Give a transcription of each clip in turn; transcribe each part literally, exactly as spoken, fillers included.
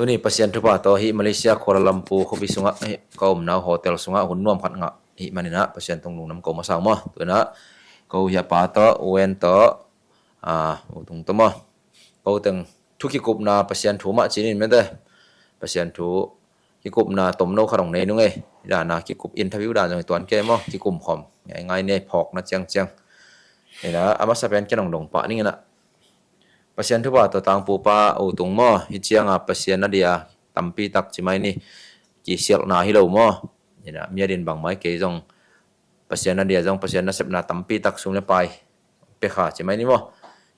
Tuni Pasian thupha tawh hih Malaysia Kuala Lumpur khuapi sungah hih ka omna hotel sungah hun nuam khat ngah hih maninah Pasian tung lungdam ko masa uh maw. Tunah ko hih a pa tawh, U N tawh, ah, U Tung tawh maw. Ko teng thu kikupna Pasian thu mah cinin mete. Pasian thu kikupna tomno khat hong nei nung ei. Dana kikup interview dan zong hi tuan kei maw. Kikum khawm. Ngai ngai ne phawkna ciangciang. Ina a masa pen ken hong dong pah ning inah. Pasian thupha tawh tangpupa U Tung maw, hih cianga Pasian na dia tampi tak ci mai ni, kisialhna hi lo maw? Ina mi a din bang mai kei zong Pasian na dia zong Pasian nasepna tampi tak sum le pai pekha ci mai ni maw?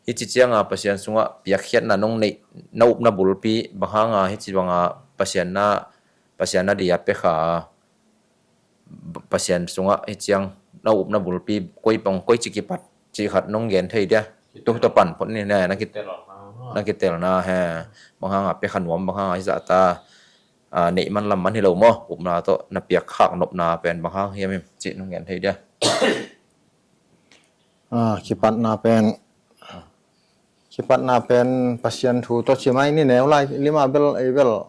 Hih ci cianga Pasian sungah piakkhiatna nong neih na upna bulpi bang hanga hih ci banga Pasian na, Pasian na dia pekha Pasian sungah hih ciang na upna bulpi koi pang koi ci kipat ci khat nong gen thei dia. Tu tawh pan phot ni na na kitelna he. Bang hanga pekha nuam bang hanga hih zahta neih man lam man hi lo maw, upna tawh na piak khak nopna pen bang hang hiam him ci nong gen thei dia. Kipatna pen, kipatna pen Pasian thu tawh ci mai ni, neu lai lima bel ei bel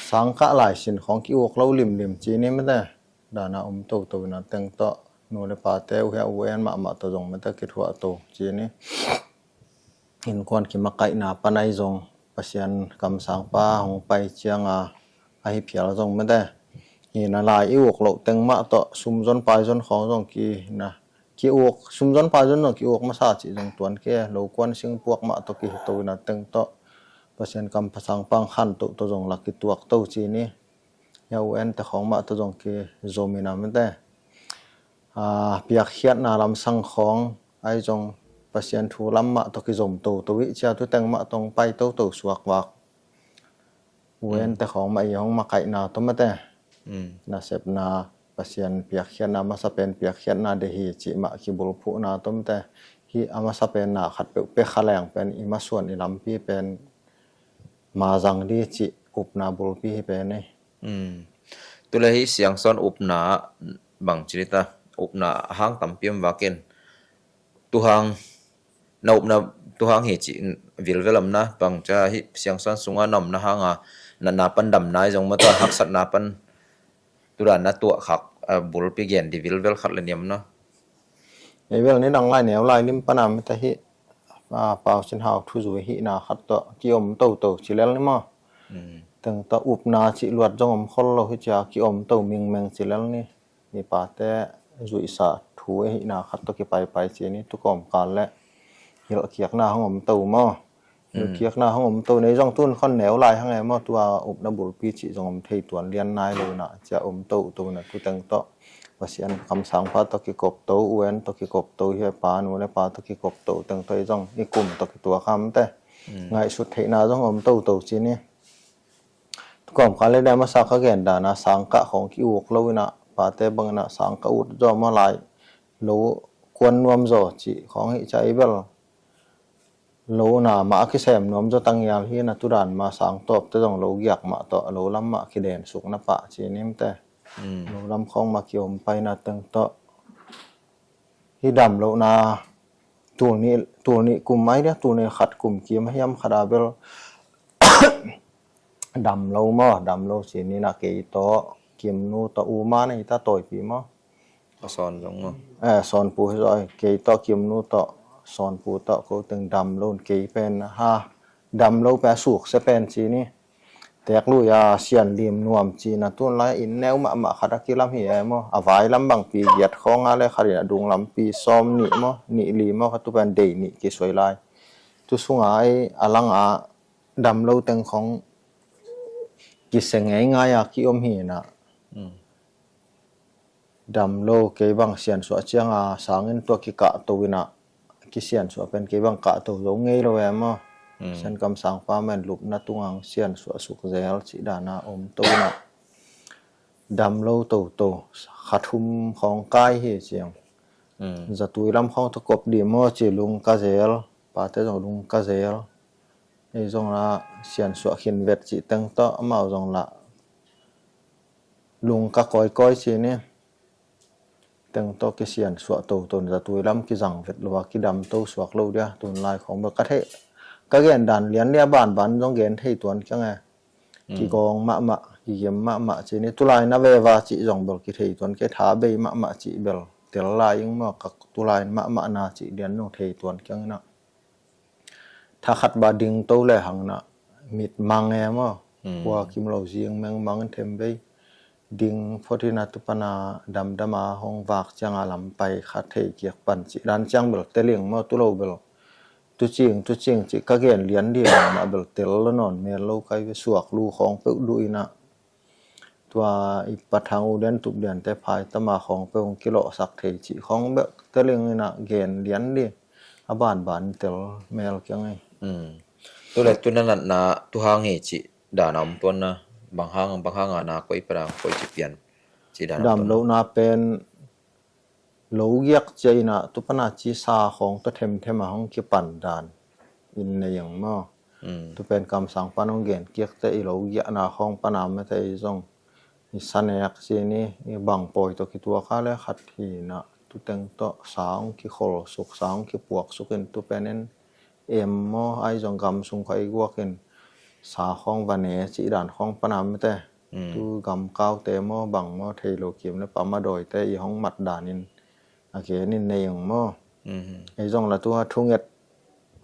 sangkah lai sin khawng ki-uk lo limlim ci ni mete. Dana om toto ina teng tawh nu le pate uh hia U N mahmah tawh zong mete kithuah to ci ni. Innkuan kimakaihna pan ahi zong Pasian kamsangpa hong pai cianga ahi phial zong mete. Hina lai i uk loh teng mah tawh sumzon paizon khawng zong ki hina ki-uk sumzon paizon zong ki-uk masa cih zong tuan ke, lo kuan singpuak mah tawh kihito ina teng tawh Pasian kamsangpa hong khantoh tawh zong la kituak to ci ni. Hia U N te khawng mah tawh zong kizom ina mete. Piakkhiatna lamsang khawng ahi zong Pasian thu lam mah tawh kizom toto ih cia tu teng mah tawh hong pai toto suak vak. U N te khawng mah i hong makaihna tawh mete. Nasepna Pasian piakkhiatna masa pen piakkhiatna deih hi cih mah kibulphuhna tawh mete. Hih a masa pen na khat peuh pekha leng pen i masuan i lampi pen mazang di cih upna bulpi hi pen ei. Tule hih siangsawn upna bang ci dita, upna a hang tampi om vakin tuhang na upna tuhang hi cih vilvel omna bang ca hih siangsawn sungah na omna hanga natna pan damna i zong mata haksatna pan tudan na tuah khak bulpi gen di vilvel khat le niamna. Ei bel ni dang lai neu lai lim pana mita hih Pau Sin Hau thuzui hihna khat tawh ki-om toto ci lel ni maw? Teng tawh upna cih luat zong om khol lo hi cia ki-om to mingmeng ci lel ni. Mipate zuihsa thu a hihna khat tawh kipaipai ci ni, tukawmkal le hilhkiakna hong om to maw? Hilhkiakna hong om to nei zong tun khon neu lai hang e maw, tua upna bulpi cih zong om thei tuan lian nai lo na cia om to to na tu teng tawh Pasian kamsangpa tawh kikop to, U N tawh kikop to hi pa nu le pa tawh kikop to teng tawh i zong i kum tawh kituak hamte. Ngaihsut theihna zong om to to ci ni. Tukawmkal le dai masa ka gen dana sangkah khawng ki-uk lo ina pate bang ina sangkah ut zaw maw lai lo kuan nuam zaw cih khawng hih ca i bel lo na mah a kisem nuam zaw tangial hi na tudan ma sangtawp te zong lo giak mah tawh lo lam mah kiden suk na pah ci nimte. Lo lam khawng mah ki-om paina teng tawh hi dam lo na tul nih, tul nih kum ai dia, tul nih khat kum kim hiam khat a bel dam lo maw, dam lo ci ni na kei tawh Kimnu tawh U Ma na hi ta Tawipi maw? A Sawn zong maw? Eh, Sawnpu hi zaw, kei tawh Kimnu tawh Sawnpu tawh ko teng dam lo kei pen ha, dam lo pen a suk se pen ci ni. Tek lui a sian lim nuam ci na tun lai inn neu mahmah khat a kilam hi e maw? A vai lam bang pi giat khawng a le khat in a dung lam pi sawm nih maw, nih li maw, khat tu pen dei nih kisuai lai. Tu sunga ai a lang a dam lo teng khawng kise ngei ngai a ki-om hi na. Dam lo kei bang siansuah cianga sangin tua kikah to ina kisiansuah pen kei bang kah to zo ngei lo e maw? Sian kamsangpa men lupna tungang siansuah suk zel cih dana om to ina dam lo toto kha thum khawng kai hi ciang. Zatui lam khawng tawh kop di maw ci lungka zel, pate zong lungka zel. Ei zong la siansuah khin vet cih teng tawh amau zong la lungka kawikawi ci ni. Teng tawh kisiansuah toto in zatui lam kizang vet lo a kidam to suak lo dia tun lai khawng bel ka theih Ka gen dan lian lian banban zong gen thei tuan kiang e. Kigawng mahmah, kigim mahmah ci ni, tulai na veva cih zong bel kithei tuan kei, tha bei mahmah cih bel tel lai ing maw, ka tulai mahmah na cih lian zong thei tuan kiang inah. Tha khat ba ding to le hang inah mit mang e maw. Kua kim lo zing meng mang in them vei. Ding phot inah tu pana damdama hong vak cianga lam pai kha thei kiak pan cih dan ciang bel tel ing maw, tu lo bel. Tucing, tucing cih ka gen lian lian mah bel tel lo nawn mel lo kai ve, suak lu khawng peuh duh inah. Tua i pathang u lian tup liante phai tama khawng peuh hong kilawhsak thei cih khawng beuh tel ing inah gen lian lian. A banban tel mel kiang ei. Tu le tu na natna tu hang hi cih dan a om tuan na, bang hang, bang hang a na koi padang koi ci pian cih dan a om tuan na. Damlohna pen lo giak cia inah tu pana ci sa khawng tawh themthem a hong kipan dan in nei ang maw. Tu pen kamsang pan hong gen kiakte i lo giahna khawng pana mete i zong i sanek ci ni, i bang pawi tawh kituak a le khat hi inah tu teng tawh sa hong kikhol suk, sa hong kipuak suk in tu pen en em maw, ai zong gam sung kha i guak in sa khawng va ne cih dan khawng pana mete. Tu gam kaute maw, bang maw, thei lo kim le pama dawite i hong mat danin a genin nei ang maw. Ei zong la tu a thunget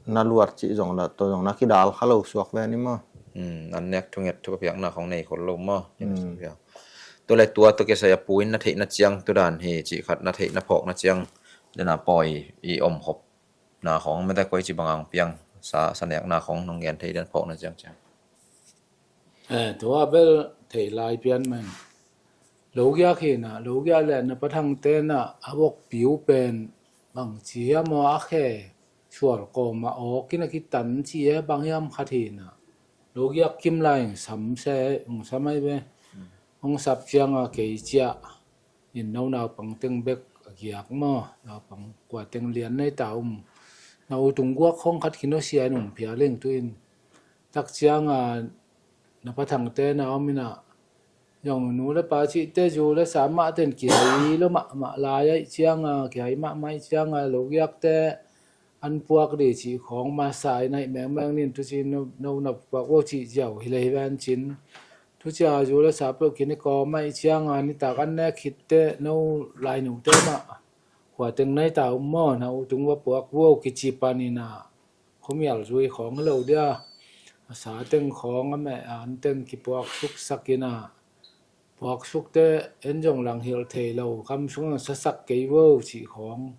na luat cih zong la, tua zong na kidal kha lo suak ve ni maw. An nek thunget thu ka piakna khong nei khol lo maw. Tu le tua tawh kisai a pu in na theihna ciang tu dan hi cih khat, na theihna phawkna ciang dena pawi i om khop na khong mete koi ci bang ang piang sa, sa nekna khong nong gen thei den phawkna ciang ciang. Eh, tua bel thei lai pian man. Lo giak hi na, lo giak le na pathang te na a bok piu pen bang ci hiam aw a khe sual kawm a awk in a kitan ci e bang hiam khat hi na. Lo giak kim lai ong sam se, ong sam ai ve. Ong sap ciang a kei ciah. In no naupang teng bek a giak maw, naupang kua teng lian nei ta um. Na u tung guak khong khat khin aw sia in um phial ing tu in. Tak ciang a na pathang te na om inah. Zong nu le pa cih te zu le sa mah ten kihai lo mahmah lai aih ciang a, kihai mahmah aih ciang a, lo giak te an puak di cih khawng masa i naih mengmeng nin tuci no, no na puak vo cih ziau hi le hi ven cin. Tucia zu le sa peuh kini kawm aih ciang a nitak an nek khit teh no lainu te mah khua teng nai ta um maw, na u tung va puak vo kici pan inah khuamial zui khawng hi lo dia. A sa teng khawng a meh an teng kipuak suksak inah puak suk teh en zong lang hilh thei lo, kam sung ang sasak kei vo cih khawng.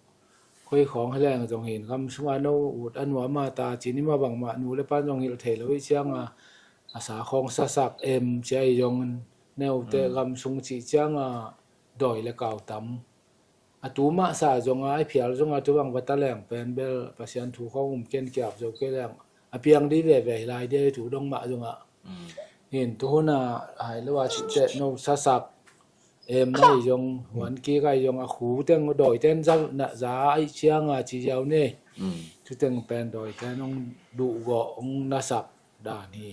Khoi khawng hi leng zong hin kam sung a no ut a nuam a ta cin i ma bangmah nu le pan zong hilh thei lo i ciang a, a sa khawng sasak em cia i zong neu teh kam sung cih ciang a dawi le kau tam. A tu mah sa zong a, i phial zong a tu bang va ta leng pen bel Pasian thu khawng um ken kiap zo kei leng a piang di veve hi lai dia i tu dong mah zong a. Hin tu hun a hai lo a cih teh no sasak em ahi zong, huan kik ahi zong a khu teng dawi ten za na za ahi ciang a ci ziau ni. Tu teng pen dawi ten hong duh gawh hong nasak dan hi.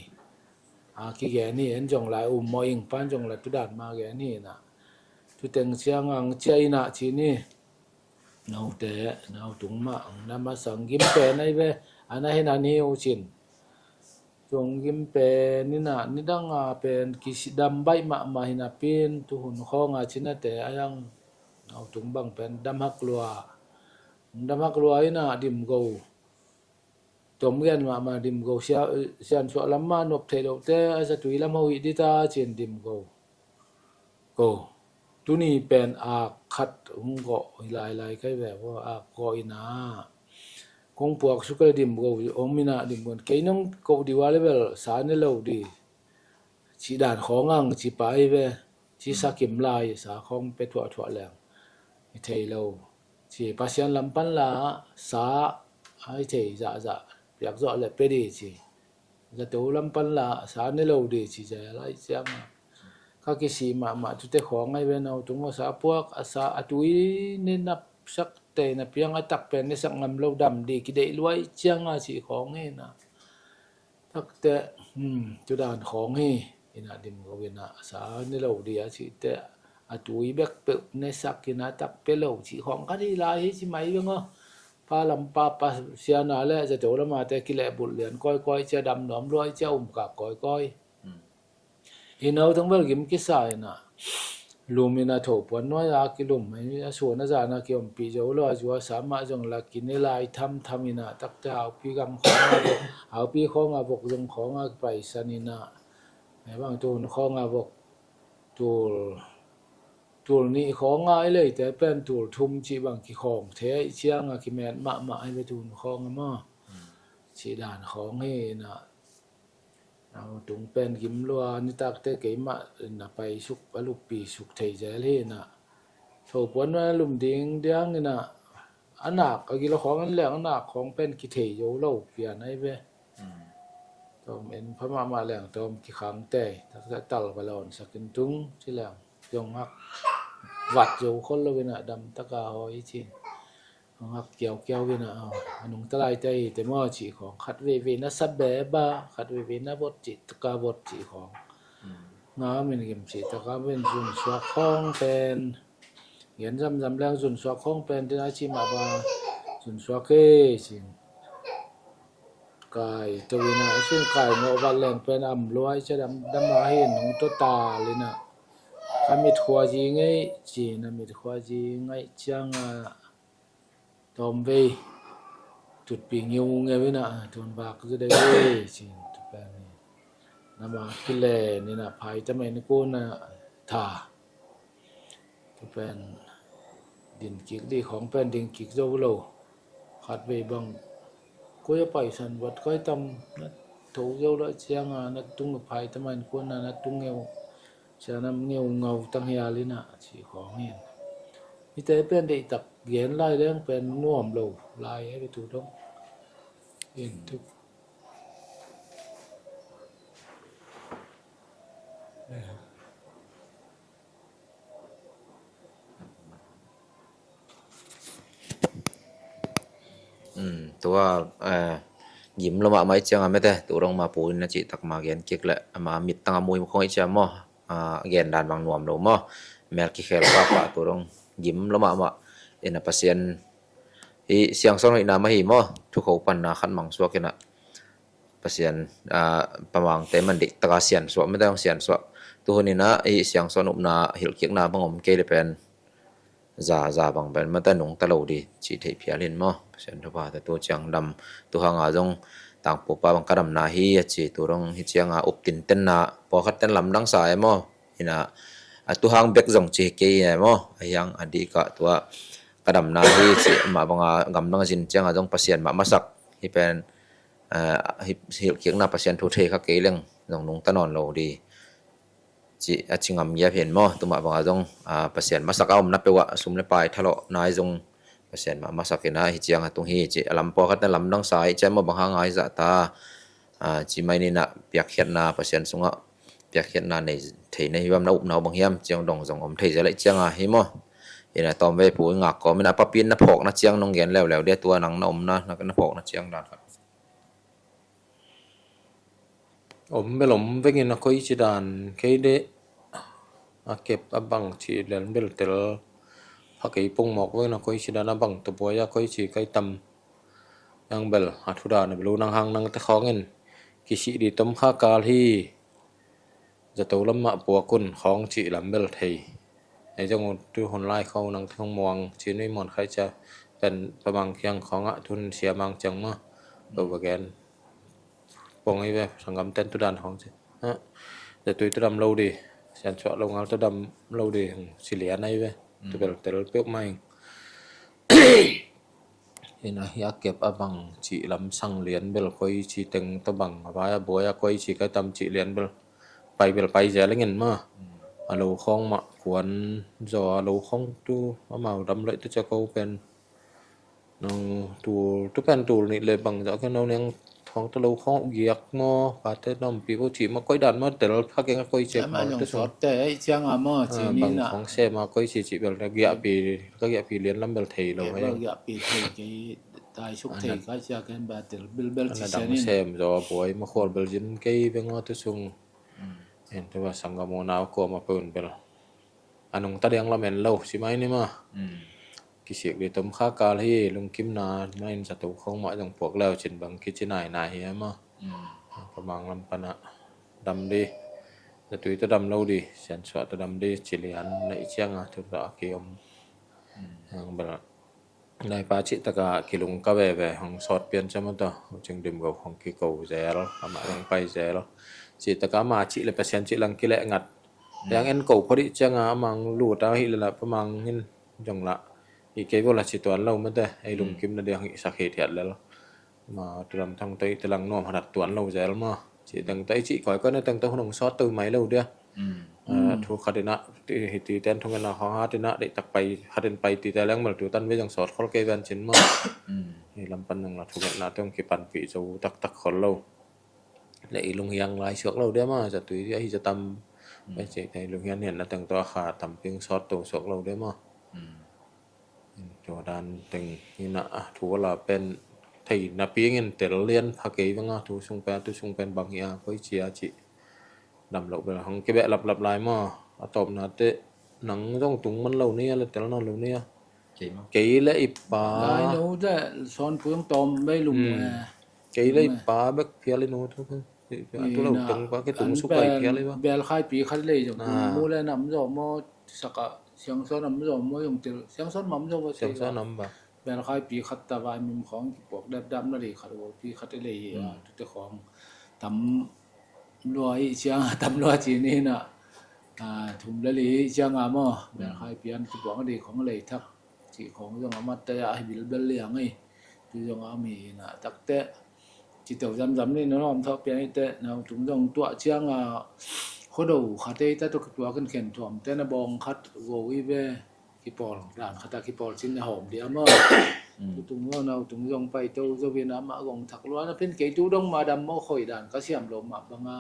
A kigen hi en zong lai um maw ing pan zong la tu dan ma gen hi na. Tu teng ciang ang cia inah ci ni. Note, nau tung mah, na masang gim pen ai ve, ana hin an hi uh cin. Tung gim pen, nina, nidang a pen, kisidam baih mahmah hi na pin, tu hun khawng a cin a te, a yang, nau tung bang pen, dam hak lua. Dam hak lua ina dim go. Tom gen mahmah dim go sia, sian suah lam mah nop thei loh te, a zatui lam ho hih dita cin dim go. Go. Tuni pen a khat hong gawh hi lailai kai ve, a gawh ina. Kong puak suk le dim go, om ina dim go. Kei nong koh di ua le bel, sa ne lo di. Ci dan khawng ang, ci pai ve. Ci sa kim lai, sa khawng pe thuah thuah leng. I thei lo. Ci Pasian lam pan la, sa, ai thei zah zah. Piak zawh le pe di ci. Zato lam pan la, sa ne lo di ci zah lai ciang. Ka kisi mahmah tute khawng ai ve nau tung sa puak, a sa a tui ne nap sak te na piang a tak pen ne sak ngam lo dam di, ki deih luai ciang a ci khawng e na. Takte, hmm, tu dan khawng hi, ina dim go ina, sa ne lo di a cih te, a tui bek peuh ne sak ina tak pe lo cih khawng khat hi lai hi ci mai beng aw. pa lam pa pa siana le zato lama te kilehbulh lian kawikawi cia, dam nuam luai cia, um kak kawikawi. Hi no tang bel gim kisa ina, lum ina tho puan nuai a kilum, a suan a zana kiompih zo lo a, zua sa mah zong la kine lai tham tham ina, takte haupi gam khawnga vok, haupi khawnga vok zong khawnga kipaisan ina, bang tun khawnga vok tul, tul nih khawnga i leite pen tul thum cih bang kikhawng thei a, i cianga kimet mahmah hi ve tun khawnga maw. Cih dan khawng hi ina, tung pen gim lua, nitakte keimah na pai suk, a luppi suk thei zel hi ina. Tho puan a lum ding diang ina, a nak a gilo khawng an leng a nak khawng pen kithei zo lo pian ahi ve. Tawm en pha mahmah leng tawm kikhang tei, takte tal va lawn sakin tung ci leng zong hak vat zo khol lo ina, dam taka hawi cin. Hong hak kiaukiau ina, a nungta laite hi te maw cih khawng, khat veivei na sa beba, khat veivei na vot cih taka vot cih khawng. Nga min gim cih taka min zunsuak khawng pen, gen zamzam leng zunsuak khawng pen tina cih mah ba, zunsuak e cin. Kai to ina, a sin kai ngawh vat leng pen am luai cia, dam, dam a hi nung to tal ina. Ka mit khua zi ngei cin, a mit khua zi ngei cianga tawmvei tutpi ngiungeu ina, tun vak zu dei e cin, tu pen hi. Nama kilen ina, phai ta mai ni kuna tha. Tu pen din kik di khawng pen din kik zo lo. Khat vei bang koi a paisan vat kai tam na tho zo lo cianga na tung, phai ta mai ni kuna na tung ngeu. Cia nam ngeu ngau tang hial ina cih khawng hin. Hite pen deihtak gen lai leng pen nuam lo lai e, tu dong. In tu. Tua, eh, gim lo mahmah i cianga mete, tu dong ma pu in na cih tak ma gen kik le, ama mit tanga mui ma khong i cia maw. A, gen dan bang nuam lo maw. Mel kikhel pahpah, tu dong gim lo mahmah. Ina Pasian hi siangsawn hoihna mah hi maw. Thukho panna khat mang suak ina. Pasian, a, pamangte man deih taka siansuah, mete hong siansuah. Tuhun ina hi siangsawn upna hilhkikna bang om kei le pen za, za bang pen mata nungta lo di cih theih phial hin maw. Pasian thupha ta tu ciang dam, tu hanga zong tangpupa bang ka damna hi a ci, tu dong hi cianga up tintenna pawlkhat ten lamdang sa e maw. Ina, a, tu hang bek zong ci kei e maw. A hiang a dika tua ka damna hi ci, mah banga gamdang zin cianga zong Pasian mah masak hi pen, a, hi, hilhkikna Pasian thu thei kha kei leng zong nungta nawn lo di. Ci, a ci ngam ngiat hin maw, tu mah banga zong, a, Pasian masak a omna peuh ah sum le pai thalawh nai zong Pasian mah masak ina hi cianga tung hi ci, a lam pawlkhat na lamdang sa hi ciang maw, bang hang ngai zah ta, a, ci mai nina piakkhiatna Pasian sungah piakkhiatna nei thei na hi bam na upna uh bang hiam ciang dong zong om thei zel hi cianga hi maw. Ina tawmvei pu i ngak kawm ina papi in na phawkna ciang nong gen leuleu dia, tua nang na omna na, na phawkna ciang dan khat. Om bel om vengin a koi ci dan kei deh, a kep a bang ci lian bel tel pha kei pongmawk vengin a koi ci dan a bang tawh buai a koi ci kai tam. Yang bel a thu dan a bel u nang hang nangte khawngin kisih di tom kha kal hi. Zato lam mah puak un khawng cih lam bel thei. Ei zong tu hun lai khawng nang thong muang ci nui muan khai cia pen pamang khiang khawng ah tun sia mang ciang maw. Lo va gen. Pong ei ve sanggam ten tu dan khawng ci. Ha. Zatui tu dam lo di. Sian suah lo ngal tu dam lo di. Ci lian ei ve. Tu bel tel peuh mai. Ina hi a kep a bang cih lam sang lian bel koi ci teng tawh bang a vai a buai a koi ci kai tam cih lian bel pai bel pai zia lengin ma. A lo khawng mah kuan zaw a lo khawng tu amau dam loih tu cia ko pen. Nang tul tu pen tul nih le bang zah ken no neng thawng ta lo khawng uh giak maw, pate nawmpi bo cih maw, koih dan maw, tel phak eng a koih cek maw, te sung. Te ei ciang a maw, ci ni bang na. Khawng sem a koih ci cih bel, ka giahpi, ka giahpi lian lam bel thei lo hei. Giahpi thei kei, tai suk thei ka cia ken ba tel bilbel ci sia ni. Sem zaw a buai ma khual bel zin kei beng aw te sung. En te ba sanggam uh nau kuam a pun bel. A nungta diang lam en lo, ci mai ni ma. Kisik dih tom kha kal hi, lungkimna na in zato khong mah zong puak leu cin bang kici nainai hi ama. Pamang lam pana dam dih. Zatui ta dam lo dih, siansuah ta dam dih, cilian na i cianga thu ta a kiom. Ang bel naipa cih taka kilung ka veve, hong sawt pian ciama ta, hong dim go, hong kiko zel, amah hong pai zel. Cih taka ama cih le Pasian cih lang kileh ngat. Yang en ko phot ih cianga amang lut a hih le la pamang hin zong la i kei vo la ci tuan lo mate, ei lungkimna diang hih sak hithiat lel. Ma tulam thang tei telang nuam hadak tuan lo zel ma. Ci teng tei ci koi koi na teng tei hunong sawt teu mai lo dia. Thu khatina ti ten thungetna khong hatina dei tak pai hatin pai ti te leng mal tu tan ve zong sawt khol kei ven cin ma. Hi lampan nong la thungetna teng kipanpih zo taktak khol lo. Le i lunghiang lai suak lo dia ma, zatui dia hi zatam. Pen ci te lunghiang nian na teng to a kha tamping sawt to suak lo dia ma. Tua dan teng hina a thu la pen thei na pingin tel lian pha kei vanga thu sung pen, thu sung pen bang hi a koi cia ci. Dam lo bel hong kibeh laplap lai ma, a tawpna te nang zong tung man lo nia le tel nawn lo nia. Kei le i pa. Lai no te sawn pui hong tawm bei lum e. Kei le i pa bek phial i no thu. Tu lo tong pa ke tung suk ai phial i ba. Bel khai pi khat lei zong mu le nam zong mo saka siang sawn nam zong mo zong tel siang sawn mam zong ba. Siang sawn nam ba. Bel khai pi khat ta vai mim khong kipuak dap dap na lei khat wo pi khat lei hi a tu te khong tam lua i siang tam lua ci ni na. Thum le li siang a mo bel khai pi an kipuak dei khong lei thak. Ci khong zong a mat taya hi bilbel liang ei. Tu zong a mi na takte ci teu zamzam ni na om thok piang ite na tung zong tuah ciang a khodo khat ei ta to kituak in khen tuam te na bawng khat go i ve. Kipawl dan khat a kipawl cin na hawm dia ma. Tu tung zong na tung zong pai to zo vi na ma gong thak lua na pin kei tu dong ma dam mo khoi dan ka siam lo ma banga.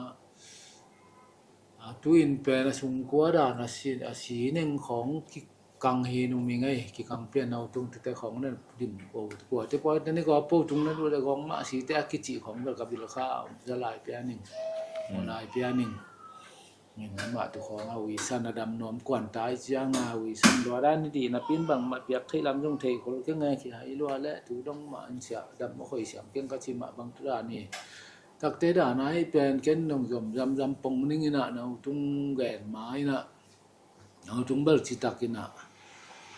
Tu in pen a sungkua dan a si neng khong ki kang hi nung mi ngei kikang pian nau tung tete khong nen dim ko kua te kua te ni ko po tung na du le khong ma si te a kici khong bel ka bil kha za lai pian ning mo lai pian ning. Min ma tu khong a wi san a dam nom kuan tai ciang a wi san lua dan ni di na pin bang ma piak thei lam zong thei khol ke nge ki hai lua le tu dong ma an sia dam ma khoi siam keng ka ci ma bang tu dan ni. Takte dan a hi pen ken nong zom zam zam pong ning ina nau tung gen ma ina. Hong tung bel citak ina.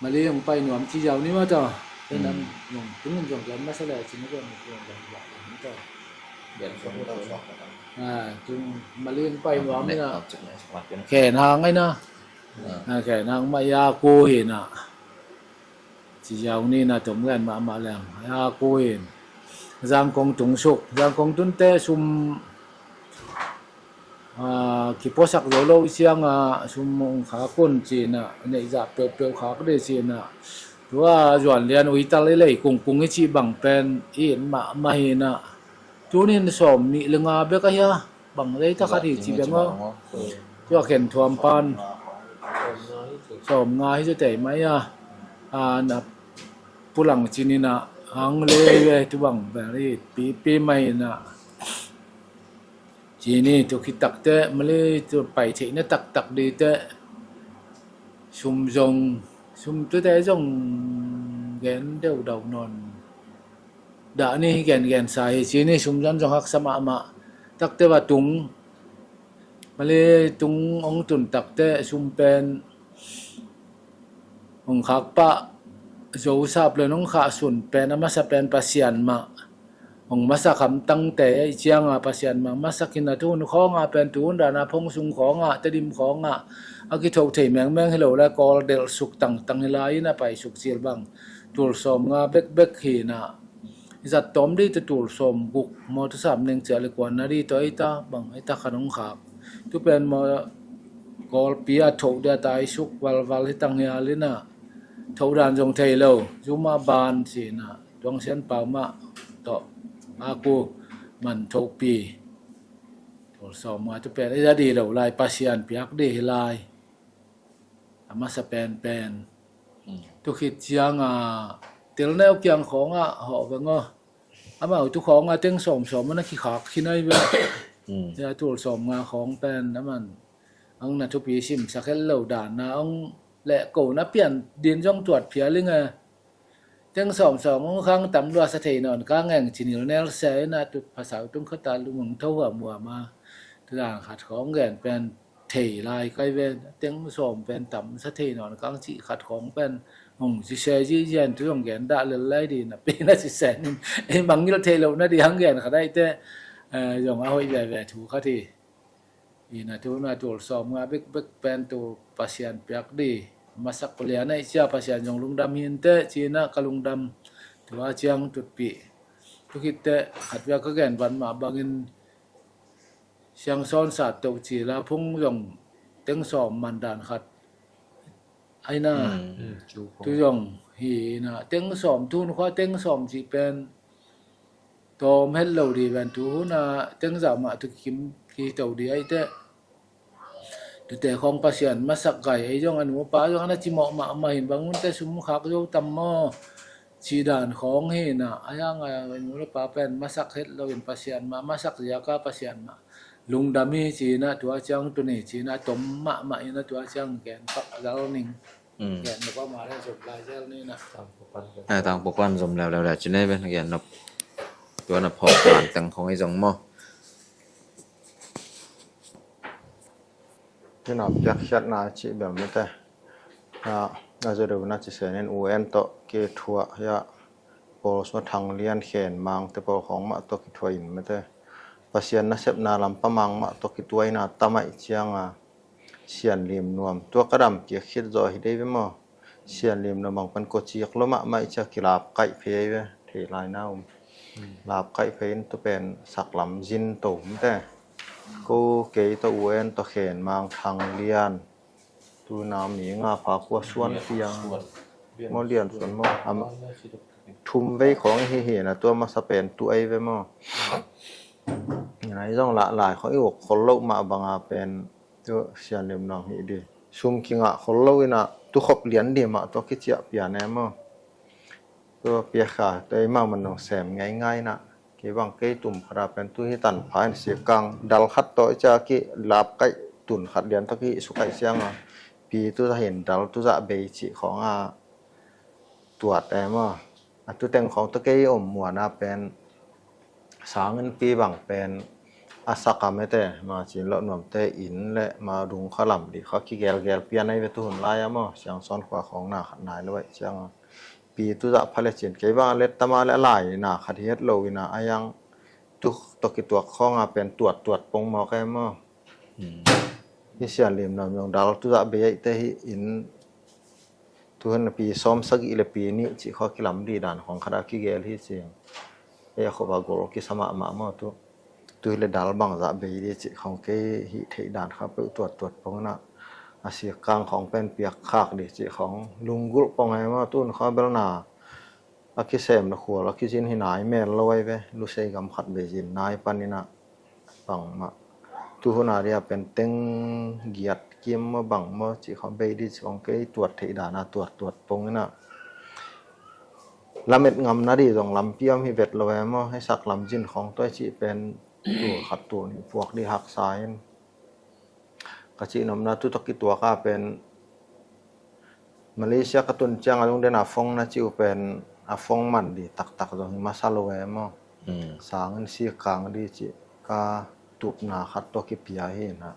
Mali hong pai nuam ci zau ni ma ta. Ken am hong tung in zong ken masa le cin zong zong zong zong zong ta. Tung Mali hong pai nuam ina. Khen hang ina. Khen hang ma ya ku hi na. Ci zau ni na tom gen ma ma leng. Ya ku in. Zangkong tung suk. Zangkong tun te sum kipuasak zo lo i cianga sum hong khak un cina neihzah peuhpeuh khak dih cina tua zuan lian uital i lei kungkung i cih bang pen i in mahmah hina tunin sawm nih le nga bek ahia bang lei takhat hi ci beng aw tua khen thuam pan sawm nga hi cu tei mai a na pulang cinina ang lei ve tu bang bel i pipi mai na Cini tu khit takte mali tu pai theihna taktak dite sum zong sum tute zong gen deuhdau nawn dah ni gengen sa hi cini sum zon zong haksa mahmah takte va tung mali tung ong tun takte sum pen hong khak pah zo sap le nong khah sun pen a masa pen Pasian mah hong masak hamtangte i cianga Pasian mah masak hina tu hun khawnga pen tu hun dana phong sung khawnga Tedim khawnga a kitho thei mengmeng hi lo la kawl delh suk tangtang hi la ina pai suk cil bang tul sawm nga bekbek hina i zat tawm dih te tul sawm guk maw tu sap neng ciah le kuan na dih tawh ei ta bang ei ta khan hong khak tu pen maw kawlpi a thoh dia tai suk valval hi tang hial ina thoh dan zong thei lo zuma ban sina tuang sian pau mah tawh aku man thohpi tawlsawm nga tu pen ei za di lo lai Pasian piak di hi lai a masa penpen tu khit cianga tel neu kiang khawnga hawh veng aw amau tu khawnga teng sawmsawm ana kikhak khinai ve tua tawlsawm nga khawng pen aman ang na thupi simsak hel lo dana ang leh ko na pian din zong tuat phial inge teng sawm sawm hong khang tam lua sa thei nawn kang eng ci nilnel se in a, tu pasal tung khat a lung hong tho huamhuam a, tu dan khat khawng gen pen thei lai kai ve. Teng sawm pen tam sa thei nawn kang cih khat khawng pen hong ci se zizian tu hong gen dah lel lai di na pen a ci se nin ei mangngilh thei lo na di hang gen khat ai te, eh, zong a hoih veve thu khat hi. Ina tu na tul sawm nga bekbek pen tu Pasian piak di masak lian ai cia Pasian zong lungdam hi in te ci na ka lungdam. Tua ciang tutpih tu khit te khat via ka gen van mah bangin Siangsawn Sat To ci la phung zong teng sawm man dan khat ai na. Tu zong hi na teng sawm, tu hun khua teng sawm ci pen tawm het lo di ven tu hun a teng zah mah tu kim ki to di ai te. Tute khawng Pasian masak gai ei zong a nu a pa zong a na cimawh mahmah hin bang hun te sum khak zo tam maw? Ci dan khawng hi na a yang a nu a pa pen masak het lo in Pasian mah masak ziaka Pasian mah lungdam hi ci na tua ciang tuni ci na tom mahmah hi na tua ciang gen pak zal ning. Gen na pa ma le zom lai zel ni na. Tangpo pan zom leuleu le ci nei ven gen na tua na phawk dan teng khawng ei zong maw? Hina piakkhiatna cih bel mite a, a zo deuh na ci senin U N tawh kithuah hia pawl sua Thang Lian Khen Mang te pawl khawng mah tawh kithuah in mite Pasian nasepna lam pa Mang mah tawh kituaina tam ai cianga Sian Lim Nuam tua ka dam kiak khit zaw hi dei ve maw? Sian Lim Nuam bang pen kocik lo mahmah i cia kilap kaih phei ve thei lai na um. Lap kaih phei in tu pen saklam zin to um te. Ko kei tawh U N tawh Khen Mang Thang Lian tu na mi nga pha kua suan piang maw Lian suan maw thum vei khawng hi hi na tua masa pen tu ai ve maw? Nai zong lah lai khawng i uk khol lo mah banga pen tu Sian Lim Nuam hi di. Sum kingah khol lo ina tu khop lian di mah tua kiciah pian e maw? Tua piakha tua i mah man nong sem ngaingai na kei bang kei tum khara pen tu hi tan pha in sikang dal khat tawh i cia ki lap kaih tun khat lian tawh ki sukaih sianga pi tu zah hin dal tu zah bei cih khawng a tuat e maw? A tu teng khawng tawh kei om muana pen sangin pi bang pen a sak a mete ma cin loh nuamte in le ma dung kha lam di kha kigelgel pian ai ve tu hun lai a maw? Siangsawn khua khawng na khat nai lo ai cianga pi tu zah pha le cin kei bang a let tama le a lai na khat hi het lo ina a yang tu tawh kituak khawnga pen tuat tuat pong mawk e maw? Hi Sian Lim Nuam zong dal tu zah bei ai te hi in tu hun a pi sawm sagih le pi nih cih khaw kilam di dan khawng khat a kigel hi cing. Ei a khop a gol kisa mahmah maw tu. Tu hi le dal bangzah bei di cih khawng kei hih theih dan kha peuh tuat tuat pong ina a sikang khawng pen piak khak di cih khawng lunggulh pong e maw tun kha bel na a kisem le khual a kizin hi nai mel lo ai ve lusei gam khat bei zin nai pan ina bangmah tu hun a dia pen teng giat kim maw bang maw cih khawng bei di cih khawng kei tuat theih dan a tuat tuat pong ina lamet ngamna di zong lampi om hi vet lo e maw? Hei sak lam zin khawng tuai cih pen tul khat tul nih puak di haksa in ka cih nopna tu tawh kituak a pen Malaysia ka tun ciang a lungden a phone na cih uh pen a phone man di taktak zong hi masa lo e maw? Sangin sikang di cih ka tupna khat tawh kipia hi na.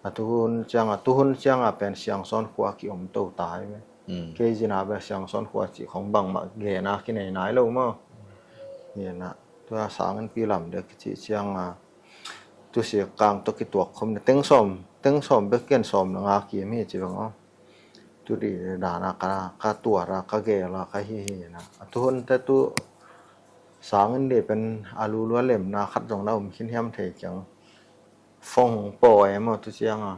A tuhun cianga tuhun cianga pen Siangsawn khua ki om to ta hi ve. Kei zina bel Siangsawn khua cih khong bangmah gena kinei nai lo maw? Hi na tua sangin pi lam dek kici cianga tusi kang tawh kituak khom na teng sawm teng sawm bek ken sawm na nga kim hi ci bang aw. Tu di dana ka ka tuara ka gela ka hi hi na a tuhun te tu sangin di pen a lulua lemna khat zong na um khin hiam thei kiang. Fong hong paw e maw tu cianga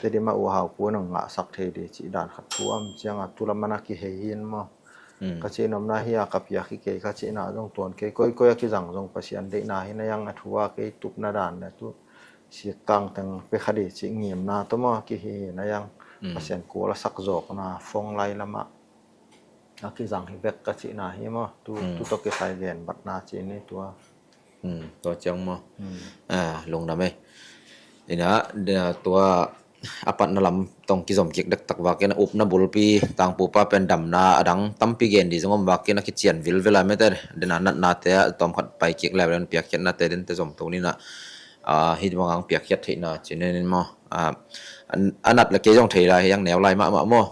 te di ma u hau pu nong ngahsak thei di cih dan khat thu am cianga tu lam mana kihei hin maw? Ka cih nopna hi a ka piak hi kei ka cihna zong tuan kei koikoi a kizang zong Pasian deihna hi na yang a thu a kei tupna dan na tu sikang teng pe kha di cih ngimna tawh maw kihi hi na yang Pasian kul a sak zawkna fong lai lamah a kizang hi bek ka cihna hi maw? Tu tu tawh kisai gen batna cih ni tua. Tua ciang maw? Lungdam ei. Ina tua a patna lam tawh kizom kik dektak vakin a upna bulpi tangpupa pen damna a dang tampi gen ding zong om vakin a kician vilvel a mete dena natnate a tawmkhat pai kik le piakkhiatnate dente zom to nina, a, hih bang ang piakkhiat theihna cih nen in maw, a, a nat le kei zong thei lai hiang neu lai mahmah maw.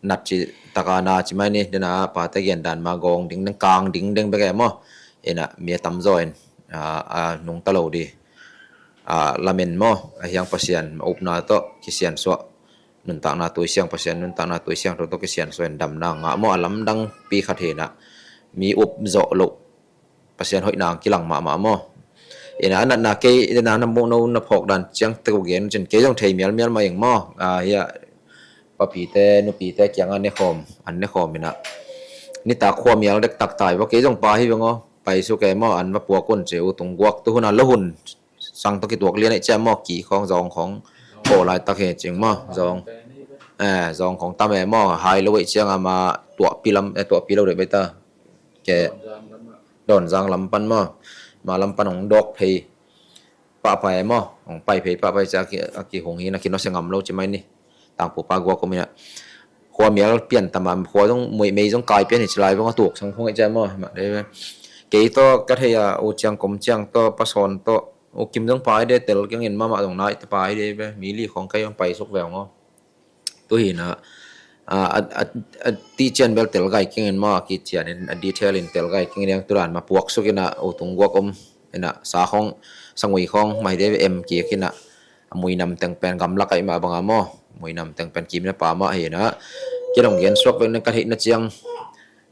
Nat cih taka na cih mai ni dena pate gen dan ma gawng ding deng kang ding deng bek e maw. Ina mi a tamzaw in, a, a nungta lo ding, a, lamen maw, a hiang Pasian a upna tawh kisiansuah, nuntakna tui siang Pasian nuntakna tui siangtho tawh kisiansuah in damna ngah maw, a lamdangpi khat hi ina mi up zawh loh Pasian hoihna ang kilang mahmah maw. Ina a natna kei ina na muh no na phawk dan ciang te ko gen cin kei zong thei mialmial mah ing maw. A, hia papite nupite kianga nekhawm an nekhawm ina nitak khua mial dektak tai vaw kei zong pa hi veng aw. Pai suk e maw, an va puak un ci uh tung guak tu hun a lo hun sang tawh kituak lian aih ciah maw, ki khawng zawng khawng pawh laitak hi cing maw, zawng, eh, zawng khawng tam e maw, hai lo aih ciang a ma tuahpi lam, eh, tuahpi lo deh baita. Ke dawn zang lam pan maw, ma lam pan hong dawk phei pahpai maw, hong pai phei pahpai ciah a ki, a kihung hi na kinawsia ngam lo ci mai ni. Tangpupa guak om ina khua mial pian tama khua zong mei zong kai pian hi ci lai bang a tuak sang khong hi ciah maw. Kei tawh ka thei a u ciang kom ciang tawh pasawn tawh u kim zong pai de tel kiangin mahmah zong nai ta pai de ve mi li khong kai bang pai suk veng aw. Tu hi ina, a, a, a, a ti cian bel tel gai kiangin maw a ki cian in a detail in tel gai kiangin yang tu dan ma puak suk ina u tung guak om ina sa khong sangui khong mai de em kik ina a muinam teng pen gamlak aih mah banga maw, muinam teng pen kimna pa mah hi ina. Kei dong gen suak veng ka theihna ciang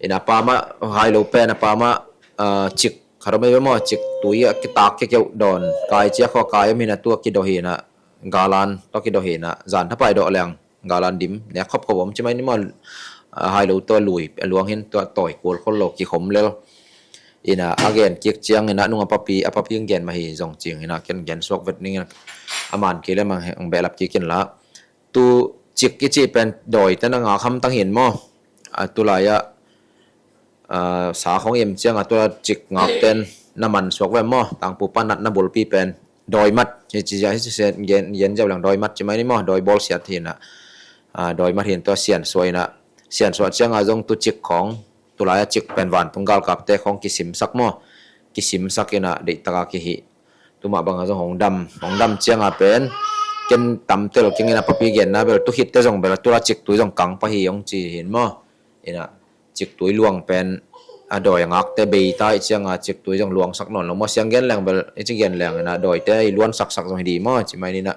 ina pa mah hai lo pen a pa mah, a, cik khat om ei ve maw, cik tui a kitak kekeuh dawn kai ciak khaw kai om hi ina tua kidaw hi ina galan tawh kidaw hi ina zan thapai dawh leng galan dim nek khop khop om ci mai ni maw, a, hai lo tua lui a luang hin tua tawi kual khol lo kikhom lel. Ina a gen kik ciang ina nung a papi a papi ang gen mah hi zong cing ina ken gen suak vet ning ina a man kei le mang heng behlap kik in la. Tu cik i cih pen dawi te na ngak hamtang hin maw. A, tu lai-ah, a, sa khong i em ciang a tu lai cik ngak ten na man suak ve maw. Tangpupa natna bulpi pen dawi mat hi ci, hi ci, gen, gen ziau leng dawi mat ci mai ni maw. Dawi bawlsiat hi ina, a, dawi mat hin tua siansuah ina, siansuah ciang a zong tu cik khong tu lai-ah cik pen vantung galkapte khong kisimsak maw. Kisimsak ina deihtaka kihih. Tu mah banga zong hong dam, hong dam cianga pen ken tamtel keng ina papi genna bel tu khitte zong bel a tu lai ciktui zong kang pah hi hong ci hin maw. Ina ciktui luang pen a dawi a ngakte bei ta i cianga ciktui zong luangsak nawn lo maw. Siang gen leng bel i ci gen leng ina dawite i luansaksak zong hi di maw ci mai ni ina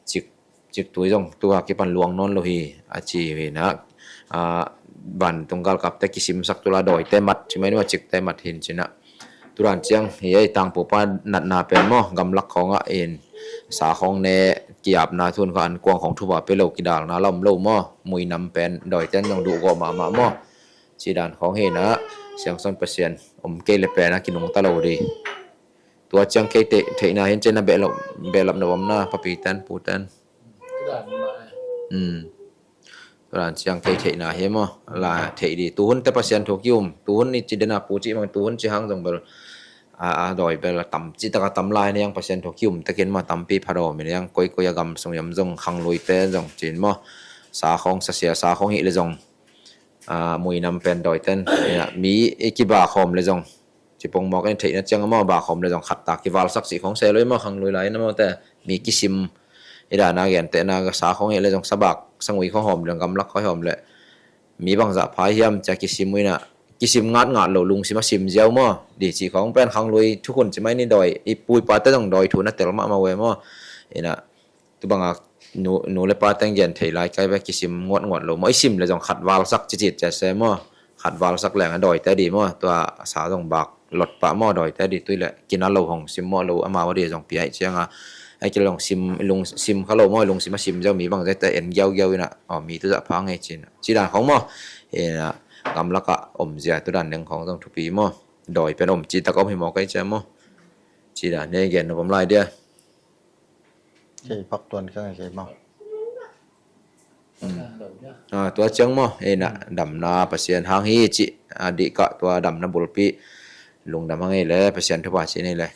cik ciktui zong tu a kipan luang nawn lo hi a ci hi ina, a, vantung galkapte kisimsak tu lai dawite mat ci mai ni maw cikte mat hin ci ina. Tu dan ciang hi ei tangpupa natna pen maw gamlak khawngah in sa khawng ne kiapna thun kha an kuang khawng thupa pe lo kidalna la om lo maw. Muinam pen dawiten zong duhgawh mahmah maw. Ci dan khawng hi ina siangsawn Pasian om kei le pen a kinungta lo di. Tua ciang kei te, theihna hin cina behlap, behlap na om na papi ten pu ten. Tudan ciang kei theihna hi maw la theih di tuhun te Pasian thu ki um tuhun ni ci dena pu ci mang tuhun ci hang zong bel a, a dawi bel a tam ci taka tam lai ni ang Pasian thu ki um takin maw tampi phadawm in ang koi koi a gam sung yam zong khanglui te zong cin maw sa khawng sasia sa khawng hih le zong, a, muinam pen dawiten mi i kiba khawm le zong Cipong mawk in theihna ciang a maw ba khawm le zong khat ta kivalsak cih khawng se lo i maw khanglui lai in a maw te mi kisim i dana gentehna sa khawng hi le zong sabak sangui khawng hawm le gamlak khawng hawm le mi bangzah phai hiam cia kisim uh ina kisim ngatngat lo lungsim a sim ziau maw di cih khawng pen khanglui thukhun ci mai ni dawi i pu i pate zong dawi thu na tel mahmah uh e maw ina. Tu banga nu, nu le pa teng gen thei lai kai ve kisim nguatnguat lo maw i sim le zong khat valsak cicit cia se maw khat valsak leng a dawite di maw tua sa zong bak lot pah maw dawite di tui le kina lo hong sim maw lo amau a di zong piaih cianga ai kil zong sim, lung, sim kha lo maw lungsim a sim ziau mi bang zai te en giaugiau ina aw mi tu zah phang e cina ci dan khong maw ina gamlaka om zia tu dan deng khong zong thupi maw dawi pen om ci tak om hi maw kai cia maw ci dan ne gen na pom lai dia. Kei phak tuan ka ngei kei maw? Hmm. Ah, tua ciang maw ina damna Pasian hang hi ci a dih kah tua damna bulpi lungdam hang ei le Pasian thupha ci nei le.